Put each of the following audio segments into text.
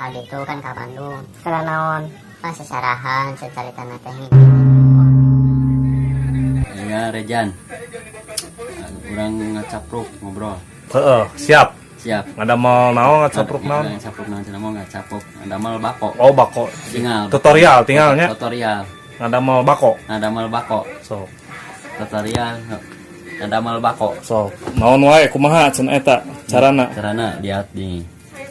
Kali itu kan ke Bandung. Karena naon? Pas sesarahan secaritana teh ngimpi. Ya, Rejan. Urang ngacapruk ngobrol. Heeh, siap. Siap. Ngadamel naon, ngacapruk naon? Ngacapruk naon cenah, mau ngacapruk ngadamel bako. Oh, bako. Tinggal. Tutorial tinggalnya. Tutorial. Ngadamel bako. Ngadamel bako. Sok. Tutorial ngadamel bako. Sok. Naon wae, kumaha cenah eta carana? Carana lihat nih.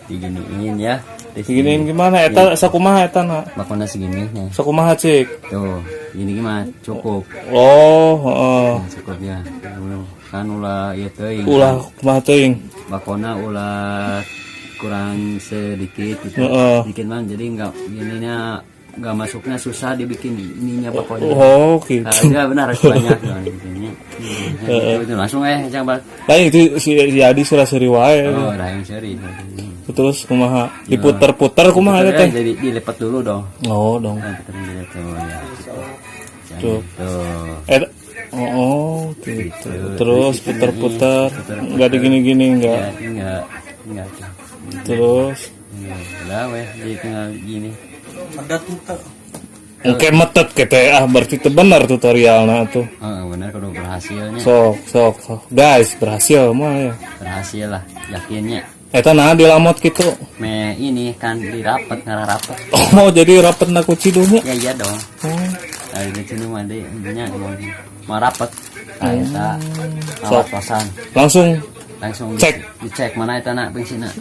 Diginiin ya. Terus Diginiin gimana eta, sakumaha eta na? Bakona segini nih. Sakumaha cik? Tuh, gini gimana? Cukup. Oh, heeh. Nah, cukup ya. Kan ulah ieu teuing. Ulah kumaha teuing? Bakona ulah kurang sedikit gitu. Dikit mah jadi enggak ininya, enggak masuknya, susah dibikin ininya bakonya. Oh, gitu. Nah, ya benar, harus banyak nah, gini. Itu langsung jangan bal. Lain itu si si Adi sura-suri wae. Oh, dah yang seri. Terus kumaha? Diputer-puter kumaha eta teh? Jadi dilipat dulu dong. Oh, dong. Nah, puter dulu tuh ya. Tuh. Tuh. Oh, gitu. Terus puter-puter, enggak digini-gini enggak. Ya, enggak. Enggak tuh. Terus Enggak, udah weh, jadi tinggal gini. Oke, metet gitu ah, berarti itu benar tutorialnya tuh. Oh, benar kalau berhasilnya. Sok, sok, sok. Guys, berhasil mah ya. Berhasil lah, yakinnya. Eta nah dilamot gitu. Me ini kan dirapet, ngarah rapet. Oh, jadi rapet na ku cidunya. Ya iya dong. Oh. Nah, di sini mah deh, intinya mau mau rapet. Nah, eta Sok. awas. Langsung Langsung cek. Dicek mana eta nak bensinna.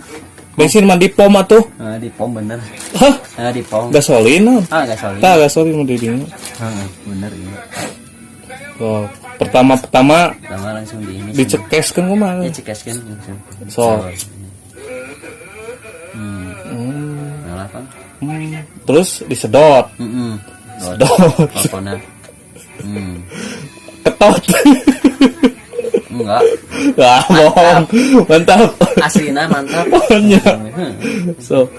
Bensin mah di pom atuh. Eh, di pom bener. Hah? Eh, di pom. Gasolin naon? Ah, gasolin. Tah, gasolin mah di dinya. Heeh, bener iya. Sok. Pertama-pertama Pertama langsung di ini. Dicekeskeun kumaha? Ya, cekeskeun langsung. Sok. Nah, kan. Terus disedot. Heeh. Sedot. Pokoknya. Ketot. Enggak. Wah, bohong. Mantap. Aslina mantap. Nya. So.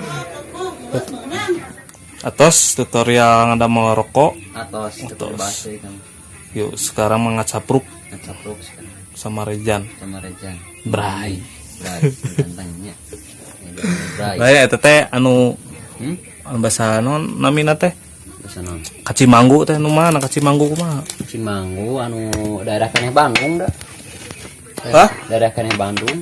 Atos tutorial ngadamel rokok. Atos Atos. bahasa kan. Yuk, sekarang mengacapruk Ngacapruk sekarang sama Rejan. Sama Rejan. Bray. Bray, gantengnya. Bray. Bray eta teh anu anu bahasa naon namina teh? Bahasa naon? Kacimanggu teh nu mana? Kacimanggu kumaha? Cimanggu anu daerah keneh Bandung dah. Hah? Daerah keneh Bandung.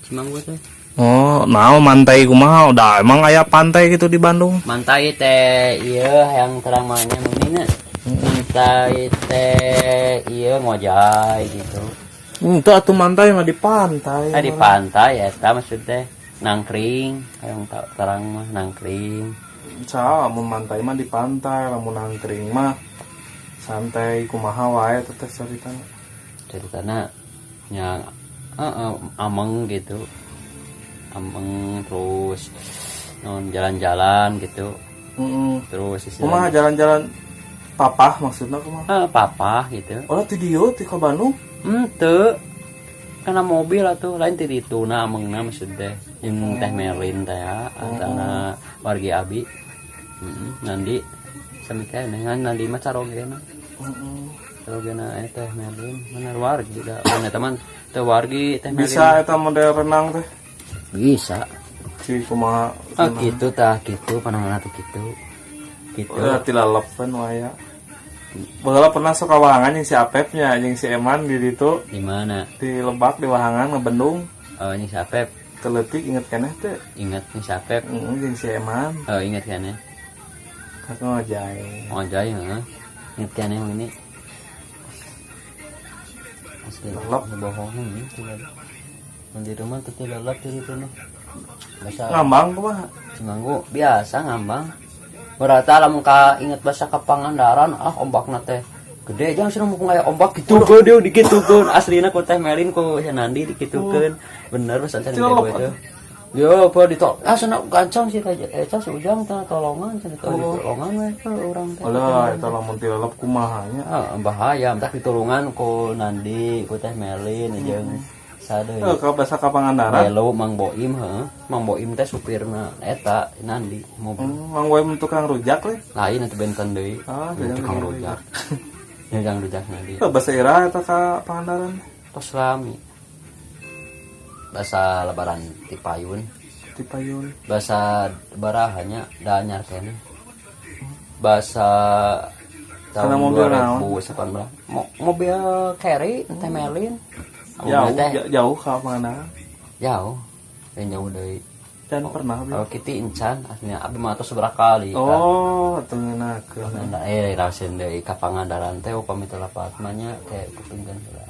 Cimanggu teh. Oh, nah mantai kumaha? Udah emang aya pantai gitu di Bandung? Mantai teh iya yang terang mahnya nu. Mantai teh iya ngojay gitu. Itu atuh mantai mah di pantai. Ah, di pantai ya, eta maksud teh nangkring, yang terang mah nangkring. Salah, lamun mantai mah di pantai, lamun nangkring mah santai kumaha wae teh teh caritana. Ceritanya yang ameng gitu, ameng terus non jalan-jalan gitu. Terus Kumaha istilahnya jalan-jalan papah maksudnya kumaha? Ah, papa gitu. Oh, ti dieu ti ka Bandung? Ente karena mobil atuh lain ti ditu na amengna, maksud teh jeung Teh Merlin teh ya, antara wargi abi. Heeh, Nandi sami teh dengan Nandi mah carogena. Carogena eh Teh Merlin bener wargi da mana teman teh wargi Teh Merlin. Bisa eta model renang teh? Bisa. Si kumaha? Ah, gitu tah, gitu panangan tuh gitu. Gitu. Udah tilalep kan waya. Baheula pernah sok ka Wahangan jeung si Apepnya jeung si Eman di ditu. Di mana? Di Lebak, di Wahangan ngebendung. Oh, ini si Apep. Teu leutik inget keneh teh. Ingat nih si Apep. Heeh, jeung si Eman. Oh, ingat kan ya? Kakak ngojay. Oh, jai, heeh. Ingat kan ya ini. Asli, Lelep. Bohong ini tidak. Di rumah tuh lelep di itu noh. Bahasa Ngambang kumaha? Cimanggu biasa ngambang. Berarti lamun ka inget bahasa ka Pangandaran, ah, ombakna teh gede jangan sudah mau kayak ombak gitu gede dikitukeun aslina ku Teh Melin, ku si Nandi dikitukeun, bener bahasa teh Cilok. itu. Yo, apa ditol? Ah, sana gancang sih kayak eta si Ujang teh tolongan cenah, ditolongan we ke urang teh. Alah, eta lamun tilelep kumaha nya? Ah, bahaya, entah ditulungan ku Nandi, ku Teh Melin jeung sadeui. Eh, ka bahasa ka Pangandaran. Belo Mang Boim heeh. Mang Boim teh supirna eta Nandi mobil. Mang Boim tukang rujak le. Lain atuh, benten deui. Ah, tukang benten rujak. Tukang rujak Nandi. Eh, bahasa ira eta ka Pangandaran? Tos lami. Bahasa lebaran ti payun. Di payun. Bahasa barahanya da anyar keneh. Bahasa tahun Karena mobil naon? 2018. Mobil carry teh Melin. Jauh, Mobil teh jauh ka mana? Jauh. Lain jauh deui. Can pernah abi. Kalau kita encan aslinya abi mah tos seberapa kali. Oh, teu ngeunakeun. Nah, rasen deui ka Pangandaran teh upami teu lepat mah nya teh kupingkeun heula.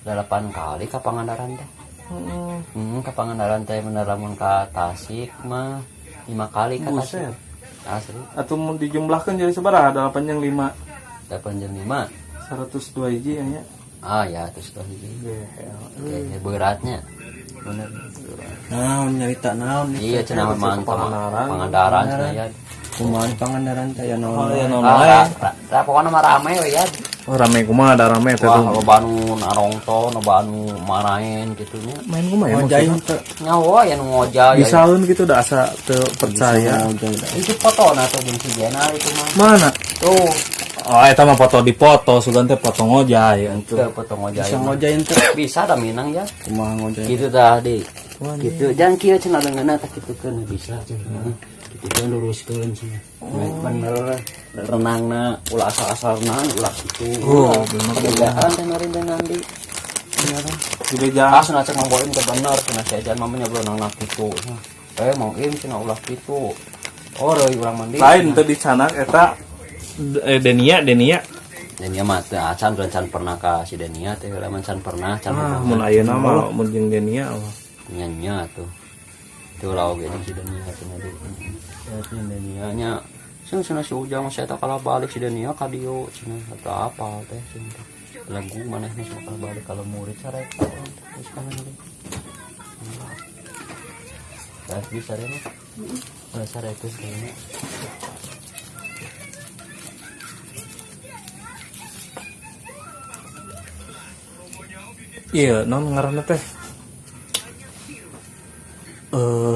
8 kali ka Pangandaran teh. Heeh. Ka Pangandaran teh bener lamun ka Tasik mah 5 kali ka Tasik. Buset. Asli. Atuh mun dijumlahkeun jadi sabaraha? 8 jeung 5. 8 jeung 5. 102 hiji ya nya. Ah ya, terus tuh hiji. Gehel. Oke, beratnya. Bener. Naon nyarita naon? Iya, cenah mah mantap. Pangandaran. Pangandaran cenah ya. Kumaha di Pangandaran teh ya naon? Oh, ya naon Ah, wae. pokokna mah rame we ya. Oh, rame kumaha ada rame teh Wah, tuh. loba anu narongto, loba anu maraen kitu nya. Main kumaha ya Ngojay maksudna? henteu. Nyawa ya nu ngojay. Bisaeun gitu da asa teu percaya. Ngojay da. Itu fotona tuh jeung si Jena itu mah. Mana? Tuh, Oh, eta mah foto di foto, sugan teh foto ngojay atuh. ke foto ngojay. Bisa ngojay henteu? Bisa da minang ya. Kumaha ngojay? Gitu tah di. Gitu jangan kieu cenah leungeunna tah kitukeun bisa cenah. Kitu kan luruskeun cenah. Bener renangna ulah asal-asalna ulah kitu. Oh, bener. Kebelaan teh meureun teh Nandi. Di beja. Ah, cenah cek Mang Boim teh bener cenah si Ejan mah nya berenangna kitu. Mang Im cenah ulah kitu. Oh, reuy urang mandi. Lain teu dicanak eta Denia, Denia. Denia mah teu acan can pernah ka si Denia teh heula mah can pernah can Ah, pernah. mun ayeuna mah mun jeung Denia mah. Nya tuh. Tuh lah oge jeung si Denia cenah di. Ya si Denia nya cenah cenah si Ujang mah eta kalah balik si Denia ka dieu cenah atau apa teh cenah. Lagu manehna cenah kalah balik kalau murid sarek terus ka mana deui. Terus bisa deh mah. Ulah sarek geus kayaknya. Iya, non ngaranna teh.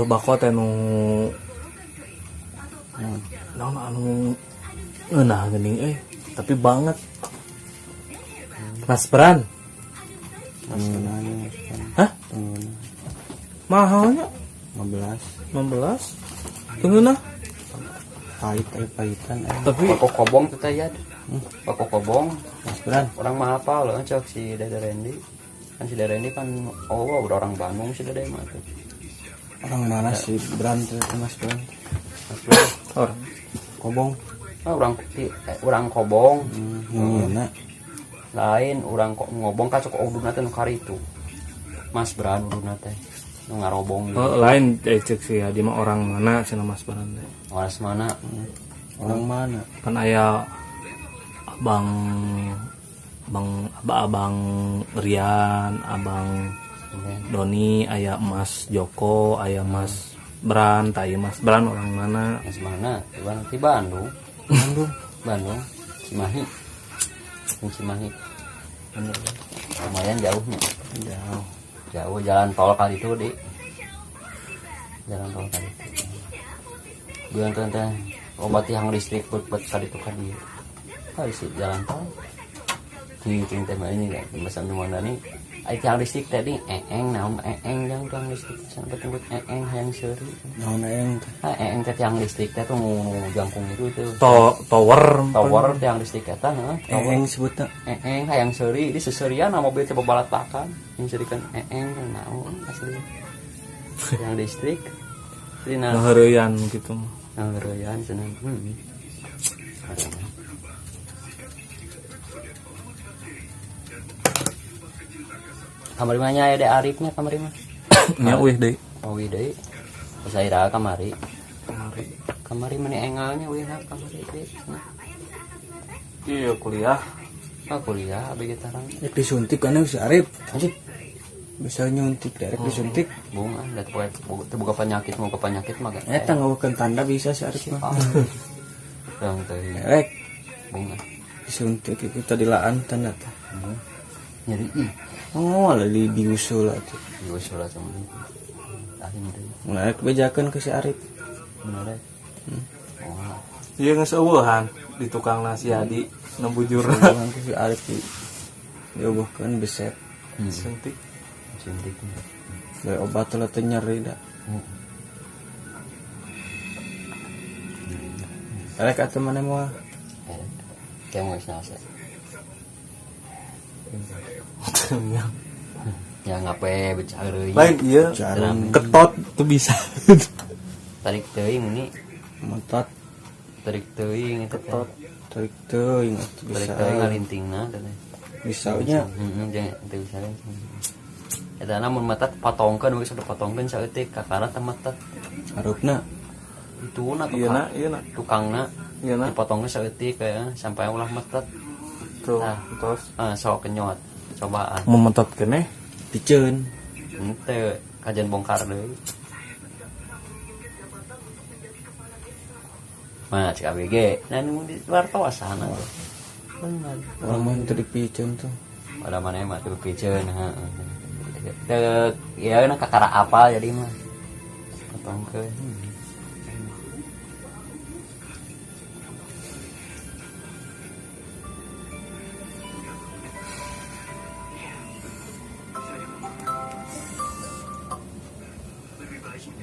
Bako teh nu naon anu ngeunah geuning euy, tapi banget. Mas Bran. Hah? Mahalnya 15. 15. Teu ngeunah. Pahit aya pahitan aya. Tapi Bako kobong tuh teh ya. Bako kobong. Mas Bran. Orang mah hafal loh cok si Dede Randy. Kan si Dede Randy kan oh wah, udah orang Bandung si Dede mah tuh. Orang mana sih Bran teh Mas Bran? Mas Bro. Orang Kobong. Ah, orang kobong. Ngeunah. Lain orang kok ngobong ka cok uduna teh nu karitu. Mas Bran uduna teh nu ngarobong gitu. Oh, lain cek sih ya, dia mah orang mana cenah Mas Bran teh. Orang mana? Orang mana? Kan aya abang abang abang Rian, abang Doni, aya Mas Joko, aya Mas Bran, tai Mas Bran orang mana? Mas mana? Di Bandung. Bandung. Bandung, Cimahi. Di Cimahi. Bener. Lumayan jauhnya. Jauh. Jauh jalan tol kali itu, Di. Jalan tol kali itu. Bulan teh teh obat tiang listrik buat kali itu kan dia. Kali sih jalan tol. Cing cing teh mah ini kan bahasa nu mana nih? Ai tiang listrik tadi eeng naon eeng yang tiang listrik sampai tembut eeng hayang seuri. Naon eeng teh? Ah eeng teh tiang listrik teh tuh nu jangkung itu tuh. Tower Tower tiang listrik eta heeh. Tower. Eeng sebutna. Eeng hayang seuri di seserian sama mobil coba balatakan. Yang seuri kan eeng naon asli. Tiang listrik. Jadi nah Ngaheureyan gitu mah. ngaheureyan cenah. Kamari mah nya aya de Arifnya kamari mah. Nya euy deui. Oh iya deui. Geus aya kamari. Kamari. Kamari meni engalnya euy na kamari deui. Iya kuliah. Ah kuliah abdi ge tarang. Rek disuntik kan si Arif. Anjir. Bisa nyuntik rek disuntik. Bunga da teu boga penyakit mau ke penyakit mah ge. Eta ngawukeun tanda bisa si Arif mah. Tong teh. Rek Bunga. disuntik itu tadi laan tanda teh. Nyeri ih. Oh, lah di diusul atuh. Diusul atuh. Aing teh. Mulai kebejakan ke si Arif. Bener eh. Oh. Iya geus eueuhan di tukang nasi Adi nembujur. Eueuhan ke si Arif di dieubuhkeun beset. Suntik. Suntik. Dari obat lah teh nyeri da. Erek atuh mana moal? Kayak mau selesai. Ya ngape bicara. Lain iya. Jarum. Ketot tuh bisa. Tarik teuing ini, Metot tarik teuing itu teh. tarik teuing atuh Tarik bisa. teuing ngalintingna teh. Bisa nya. Heeh, jangan teu bisa. Eta namun metet potongkeun geus potongkeun saeutik kakara teh metet. Harupna Itu na Iya na, iya na. tukangna Iya na. dipotongkeun saeutik kayak sampai ulah metet. Tuh, Nah. terus Ah, sok kenyot cobaan. memetot keneh. piceun. Henteu kajian bongkar deui. Mah cek ABG, nah nu di wartosan atuh. Bener. Orang mah teu dipiceun tuh. Pada mana mah teu piceun heeh. Teu ieu na kakara apal jadi mah. Potongkeun.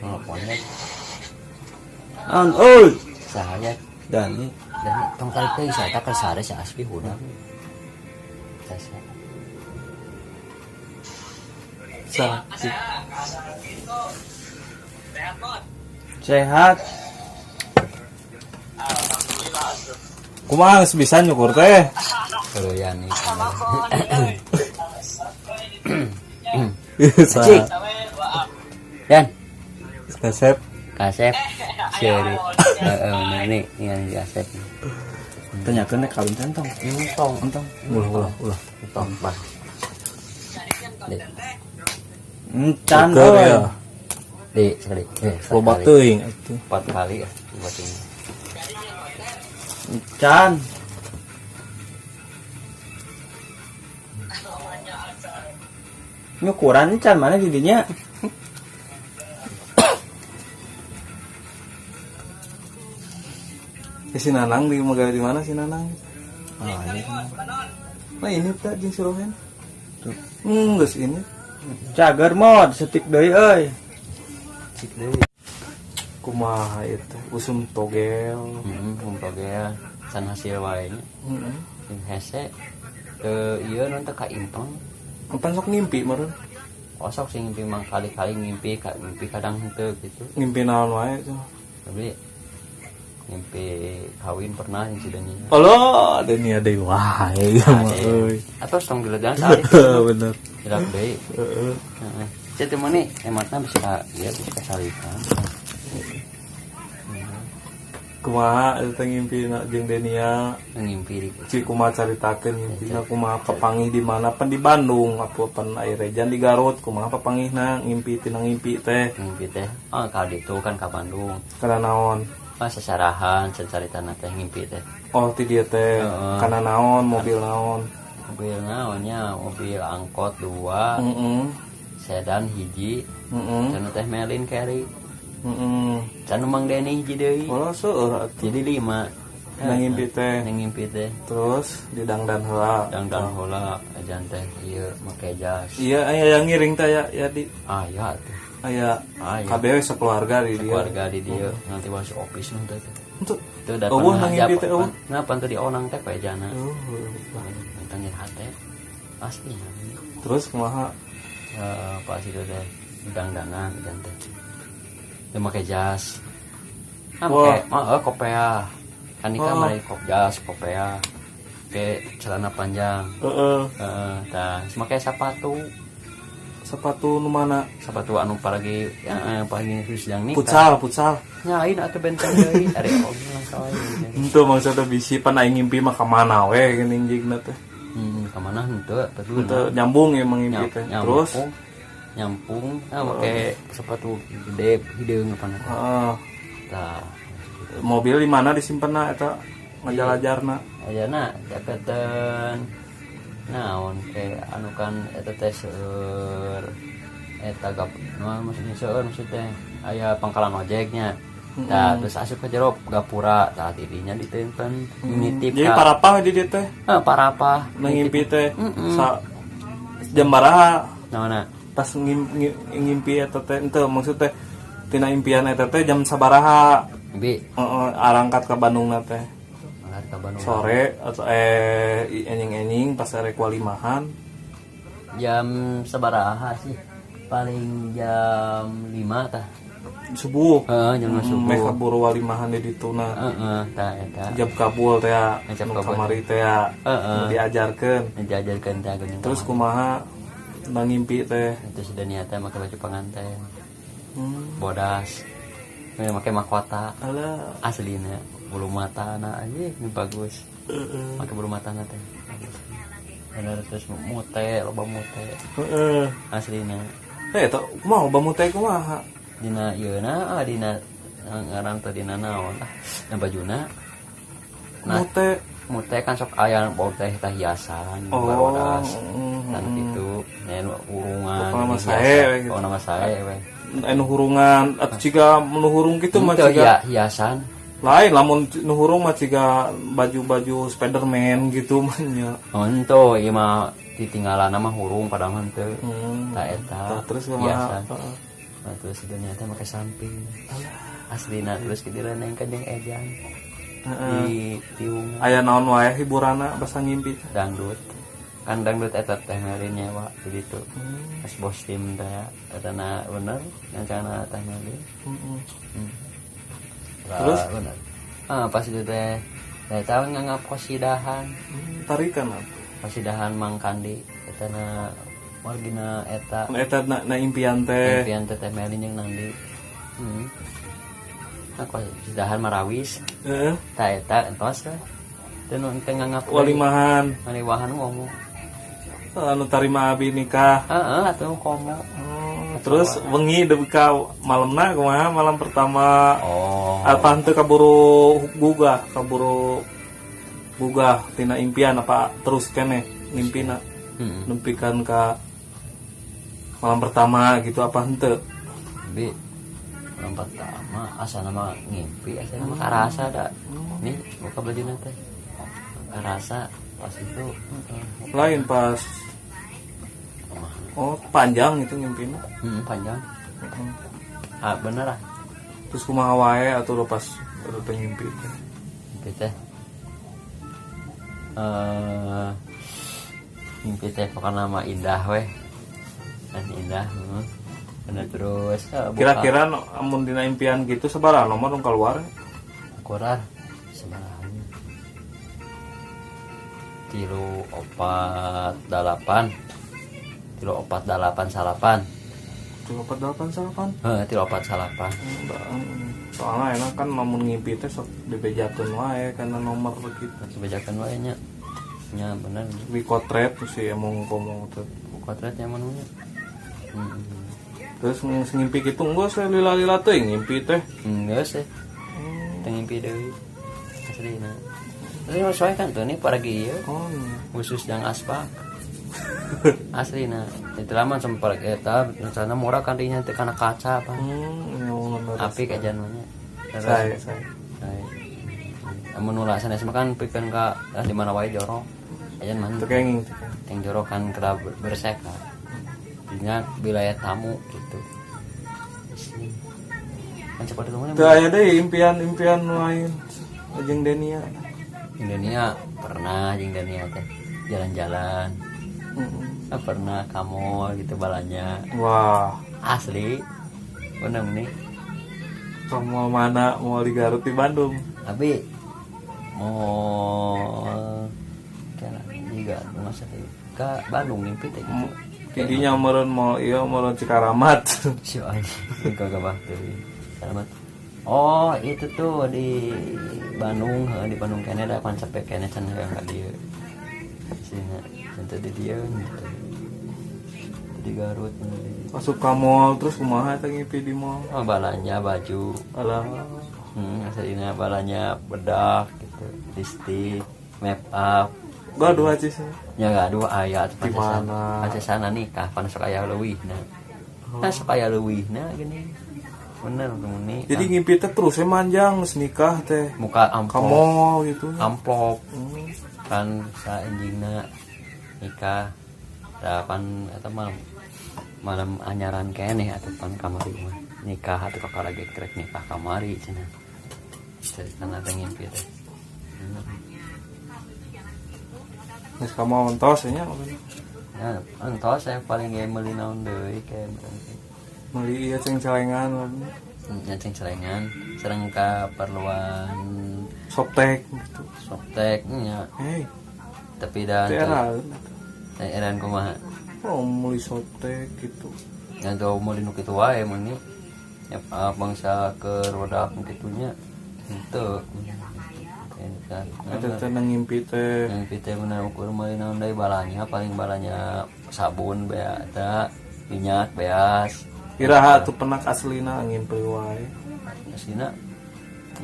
Oh, pokoknya An euy. saya Dani dan tong tarik teh saya tak sare si asli hudang. Saya Sakit. sehat. Kumaha geus bisa nyukur teh? keruyan nih. Bisa. Cik. Yan, Kasep. kasep. Seri. Heeh, nah ini yang di kasep. Tanyakeun nek kawin teh entong. Entong, Entong. Ulah ulah ulah. entong, Pak. Di, Encan Syukur euy. ya. di sekali. Loba sekali. teuing atuh. 4 kali ya, buat ini. Encan. Nyukuran encan mana didinya? Ya, si Nanang di magawe di mana si Nanang? Ah, ini. Nah ini tak jeung si Rohen. Geus ini. Cager mod setik deui euy. Cik deui. Kumaha itu usum togel. Heeh, kumpul ge can hasil wae nya. Heeh. Jeung hese teu ieu non teh ka impeng. Kapan sok ngimpi meureun? Osok sih ngimpi mang kali-kali ngimpi, ngimpi kadang henteu gitu. Ngimpi naon wae tuh. Tapi ngimpi kawin pernah yang sudah nya. Allah, ada nih ada wae ya mah euy. Atau tong diledan saat Bener. Dilak deui. Heeh. Heeh. Cek teh mah nih ematna bisa ya bisa kasalikan. Kumaha eta ngimpina jeung Denia? Ngimpi di Ci kumaha caritakeun ngimpina kumaha papanggih di mana pan di Bandung apa pan aya rejan di Garut kumaha papanggihna ngimpi tina ngimpi teh ngimpi teh. Ah ka ditu kan ka Bandung. kana naon? Ah sesarahan caritana teh ngimpi teh. Oh ti dieu teh Heeh. kana naon mobil naon? Mobil naonnya mobil angkot 2, Heeh. sedan hiji, Heeh. cenah teh Melin carry. Heeh. Cenah Mang Deni hiji deui. Ulah seueur atuh. Jadi 5. Na ngimpi teh. Nang ngimpi teh. Terus di dangdan heula. Dangdan heula ajan teh ieu make jas. Iya aya yang ngiring teh ya, ya di Aya atuh. aya Aya. kabeh sekeluarga di dieu. Keluarga di dieu nanti masuk office nu teh. Untuk Itu datang Eueuh nang ngimpi teh eueuh. Nah, pantu di onang teh pejana. Oh, Tentang hate. Asli. Terus kumaha? Heeh, pas itu teh dangdanan ajan teh. Teu make jas. Ah, Wah. make mah kopea. Kan nikah Oh. mah kop jas, kopea. Ke celana panjang. Heeh. Heeh, tah make sepatu. Sepatu nu mana? Sepatu anu paragi ya paragi khusus yang nikah. Futsal, futsal. Nyain atuh benteng deui ari oge langsung wae. Henteu maksudna bisi pan aing ngimpi mah ka mana we geuning jigna teh. Ka mana henteu betul. Henteu nyambung emang ngimpi teh. Terus nyampung nah make sepatu gede hideung apa heeh. Tah. Mobil di mana disimpenna eta ngajalajarna? Ayana deketan naon ke anu kan eta teh seueur eta gap naon maksudnya seueur maksudnya aya pangkalan ojeknya. Tah terus asup ke jero gapura tah tidinya ditempen nitip Jadi parapah di dieu teh. Heeh, parapah Nang ngimpi teh sa jam baraha naonna pas ngimpi eta teh henteu maksud teh Tina impian eta teh jam sabaraha? Bi. Heeh, arangkat ke Bandung na teh. Angkat ka Bandung. Sore atau enjing-enjing pas arek walimahan? Jam sabaraha sih, paling jam 5 tah. Subuh. Heeh, jam 5 subuh. Meh kaburu walimahan di dituna. Heeh, tah eta. Ijab kabul teh ya, Ijab nu kabul. kamari teh ya, Heeh. nu diajarkeun. Diajarkeun teh geuning. Terus kumaha na ngimpi teh? Itu sudah niatnya make baju pengantin. Bodas. Make mahkota. Alah. Aslina bulu mata na aja ini bagus. Heeh. Make bulu mata na teh. Bagus. Bener, terus mute, loba mute. Heeh. Aslina. Eh, eta kumaha loba mute kumaha? Dina ieu na, ah, dina ngaran teh dina naon, ah, na bajuna. Nah, Mute. Mute kan sok aya bau teh teh hiasan, Oh, barodas. Kan gitu, nya nu urungan. Pokona mah hiasan. sae we gitu. Pokona mah sae we. Anu hurungan atau ciga nu hurung gitu mah Henteu, ciga hiasan. Lain, lamun nu hurung mah ciga baju-baju Spiderman gitu mah nya. Oh, henteu, ieu mah ditinggalan mah hurung padahal mah henteu. Tah eta. Tah, terus kumaha? Hiasan. Heeh. Nah, terus ternyata make samping. Aslina terus direnengkeun jeung Ejan. Heeh. Di tiung. Aya naon wae hiburanna basa ngimpi teh? Dangdut. Kan dangdut eta teh Melin nyewa di ditu. Pas bos tim teh eta na bener ngancana teh Melin. Heeh. Terus bener. Ah, pas itu teh saya tahu nganggap kosidahan. Tarikan atuh. Kosidahan Mang Kandi eta na wargina eta. Eta na impian teh. Impian teh teh Melin jeung Nandi. Nah, kosidahan marawis. Heeh. Tah eta entos we. Teu nu teu nganggap Walimahan. Walimahan ngomong. Anu tarima abi nikah. Heeh, atuh komo. Oh, terus wengi deui ka malamna kumaha malam pertama? Oh. Apa henteu kaburu gugah, kaburu gugah tina impian apa terus keneh ngimpina? Heeh. Nempikan ka malam pertama gitu apa henteu? Bi malam pertama asa nama ngimpi, asa nama karasa da. Nih, buka baju teh. Karasa pas itu heeh. Lain pas. Oh, panjang itu ngimpina. Heeh, panjang. Heeh. Ah, bener ah. Terus kumaha wae atuh pas udah teh ngimpi teh? Ngimpi teh. Mimpi teh pokoknya nama indah weh. Dan indah, heeh. Bener terus, buka. Kira-kira amun dina impian gitu sabaraha nomor nu keluar? Kurang sabaraha? 3 4 8. 3 4 8 9. 3 4 8 9? Heeh, 3 4 9. Soalnya enak kan lamun ngimpi teh sok dibejakeun wae karena nomor gitu. Dibejakeun wae nya. Nya bener. Di kotret tuh sih emang ngomong teh. Kotret nya mun nya. Terus ngimpi gitu enggak saya lila-lila teh ngimpi teh. Enggak sih. Teu ngimpi deui. Aslina. Terus soalnya kan tuh nih paragi ieu. Oh, iya. Khusus yang aspak. Aslina. Itu lama sempat eta rencana murah kan dinya teh kana kaca apa. Iya, bener. Api kajian mah nya. Saya, saya. Saya. Amun ulah sanes mah kan pikeun ka ah, di mana wae jorok. Ajan mah. Teu kenging, teu kenging. Yang jorok kan kera bersek lah. Dinya wilayah tamu gitu. Kan cepat itu mana? Teu aya deui impian-impian lain jeung Denia. Jeung Denia pernah, jeung Denia teh jalan-jalan. Heeh. Ah, pernah kamu gitu balanya. Wah. Asli. Bener nih. Kamu mana? Mau di Garut, di Bandung? Tapi mau kira juga masa ke Bandung mimpi teh gitu. Tidinya meureun mau ieu meureun Cikaramat. Si anjing kagak teuing. Selamat. Oh, itu tuh di Bandung, heuh, di Bandung kene da konsep kene can hoyong ka dieu. Sina, can di dieu gitu. Di Garut bener di. Masuk ka mall terus kumaha eta ngimpi di mall? Oh, balanya baju. Alah. Asalina balanya bedak gitu, lipstick, make up. Gaduh aja sih. Ya gaduh aya atuh Di mana? pancasana nikah, pan sok aya leuwihna. Nah, sok aya leuwihna gini. Bener nih. Jadi ngimpi teh terus we manjang geus nikah teh. Muka Ka amplop. mall gitu. Amplop. Kan sa anjingna nikah. Da pan eta mah malam anyaran keneh atuh pan kamari mah. Nikah atuh kakak lagi krek nikah kamari cenah. Ceritana teh ngimpi teh. Geus kamu entos nya. Ya, entos saya paling ge meuli naon deui kayak berarti. Meuli ieu ceng-celengan. Nya ceng-celengan sareng kaperluan Softtek gitu. Softtek nya. Hei, tapi dan teu era. Teh eran kumaha? Oh, meuli softtek gitu. Nya teu meuli nu kitu wae mun ni. Ya bangsa ke roda kitu nya. Henteu. Eta teh nang ngimpi teh. Yang kita bener ukur meuli naon deui, balanya paling balanya sabun bea eta minyak beas. Iraha atuh penak aslina ngimpi wae? Aslina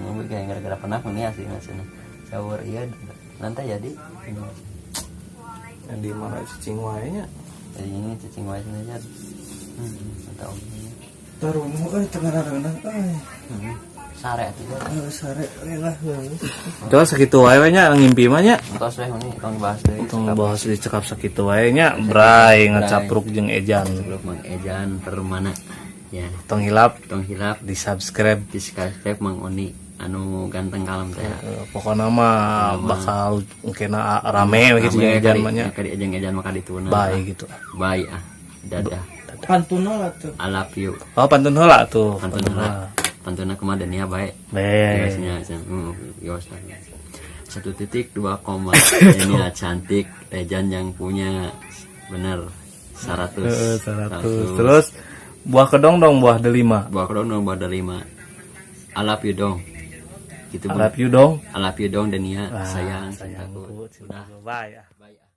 ngomong kayak gara-gara penak ini aslina cenah. Sawur iya nanti jadi. Yang di mana cicing wae nya. Jadi ini cicing wae cenah nya. Atau Taruh euy tengah renang euy. Sare atuh. Heuh, sare we lah heuh. Terus sakitu wae we nya ngimpi mah nya. Entos we ini tong dibahas deui. Tong bahas dicekap sakitu wae nya, Bray ngacapruk jeung Ejan. Sebelum Mang Ejan Permana ya. Tong hilap Tong hilap di subscribe. Di subscribe Mang Oni anu ganteng kalem teh. Pokoknya mah bakal kena rame gitu jeung Ejan mah nya. Kali Ejan Ejan maka dituna. Bye gitu. Bye ah. Dadah. Pantuna lah tuh. I love you. Oh, pantun heula tuh. Pantun heula. Pantun kumaha Dania bae. Bae. Biasanya, biasa. 1.2 koma. Ini cantik Ejan yang punya bener 100. Heeh, 100. Terus buah kedong dong, buah delima. Buah kedong buah delima. I love you dong. Gitu. I love you dong. I love you dong Dania, sayang. Sayangku. Udah. Bye. Bye.